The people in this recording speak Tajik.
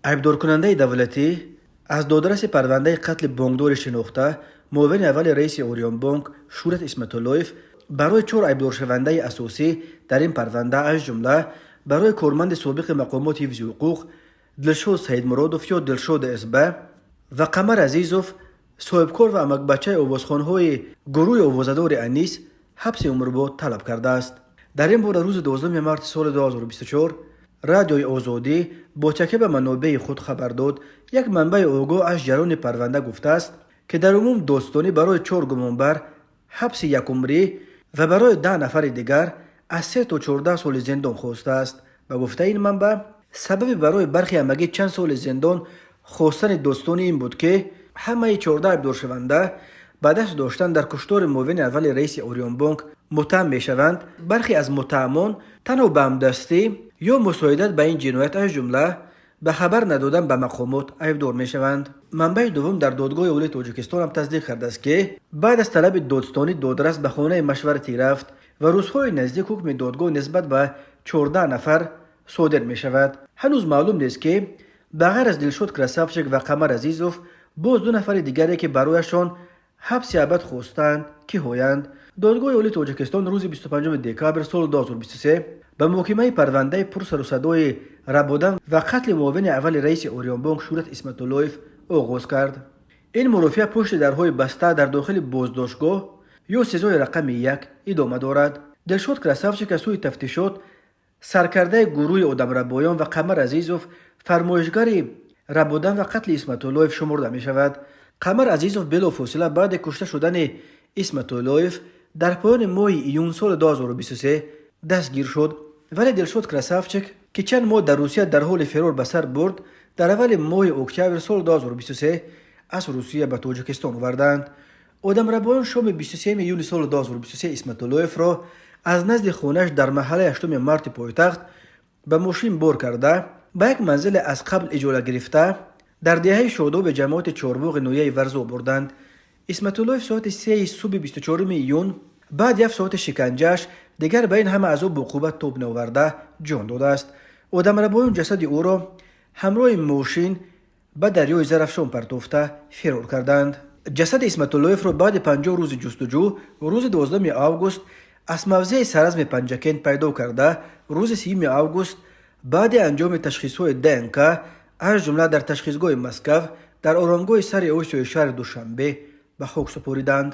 Айбдоркунандаи давлатӣ аз додраси парвандаи қатли бонкдори шинохта, муовини аввали раиси Ориёнбонк Шӯрат Исматуллоев барои чор айбдоршавандаи асосӣ дар ин парванда, аз ҷумла барои корманди собиқи мақомоти ҳифзи ҳуқуқ Дилшод Саидмуродов ё Дилшод СБ ва Қамар Азизов, соҳибкор ва амакбачаи овозхонҳои гурӯҳи овозадори Анис, ҳабси умрбод талаб кардааст. Дар ин бора рӯзи 12 марти соли 2024 Радиои Озодӣ бо такя ба манобеи худ хабар дод. Як манбаи огоҳ аз ҷараёни парванда гуфтааст, ки дар умум додстонӣ барои чор гумонбар ҳабси якумрӣ ва барои 10 нафари дигар аз 3 то 14 соли зиндон хостааст. Ба гуфтаи ин манбаъ, сабаби барои бархе ҳамагӣ чанд соли зиндон хостани додстонӣ ин буд, ки ҳамаи 14 айбдоршаванда ба даст доштан дар куштори муовини аввали раиси Ориёнбонк муттаҳам мешаванд. Бархе аз муттаҳамон танҳо ба ҳамдастӣ ё мусоидат ба ин ҷиноят, аз ҷумла ба хабар надодан ба мақомот, айбдор мешаванд. Манбаи дуввум дар Додгоҳи Олии Тоҷикистон ҳам тасдиқ кардааст, ки баъд аз талаби додстонӣ додрас ба хонаи машваратӣ рафт ва рӯзҳои наздик ҳукми додгоҳ нисбат ба 14 нафар содир мешавад. Ҳанӯз маълум нест, ки ба ғайр аз Дилшод Красавчик ва Қамар Азизов боз ду нафари дигаре, ки барояшон ҳабси абад хостаанд, киҳоянд. Додгоҳи Олии Тоҷикистон рӯзи 25 декабр соли 2023 ба муҳокимаи парвандаи пурсарусадои рабодан ва қатли муовини аввали раиси Ориёнбонк Шӯрат Исматуллоев оғоз кард. Ин мурофиа пушти дарҳои баста дар дохили боздоштгоҳ ё СИЗОи рақами 1 идома дорад. Дилшод Красавчик аз сӯи тафтишот саркардаи гурӯҳи одамрабоён ва Қамар Азизов фармоишгари рабодан ва қатли Исматуллоев шумурда мешавад. Қамар Азизов белофосила баъди кушта шудани Исматуллоев дар поёни моҳи июн соли 2023 дастгир шуд, вале Дилшод Красавчик, ки чанд моҳ дар Русия дар ҳоли ферор ба сар бурд, дар аввали моҳи октябр соли 2023 аз Русия ба Тоҷикистон оварданд. Одамрабоён шоми 23 июли соли 2023 Исматуллоевро аз назди хонааш дар маҳаллаи 8 марти пойтахт ба мошин бор карда, ба як манзиле аз қабл иҷора гирифта дар деҳаи Шодоби ҷамоати Чорбоғи ноҳияи Варзоб бурданд. Исматуллоев соати 3 субҳи 24 июн баъди 7 соати шиканҷааш дигар ба ин ҳама азобу уқубат тоб наоварда ҷон додааст. Одамрабоён ҷасади ӯро ҳамроҳи мошин ба дарёи Зарафшон партофта фирор карданд. Ҷасади Исматуллоевро баъди 50 рӯзи ҷустуҷӯ рӯзи 12 август аз мавзеи Саразми Панҷакент пайдо карда, рӯзи 30 август баъди анҷоми ташхисҳои ДНК, аз ҷумла дар ташхисгоҳи Москав, дар оромгоҳи сари Осиёи шаҳри Душанбе ба хок супориданд.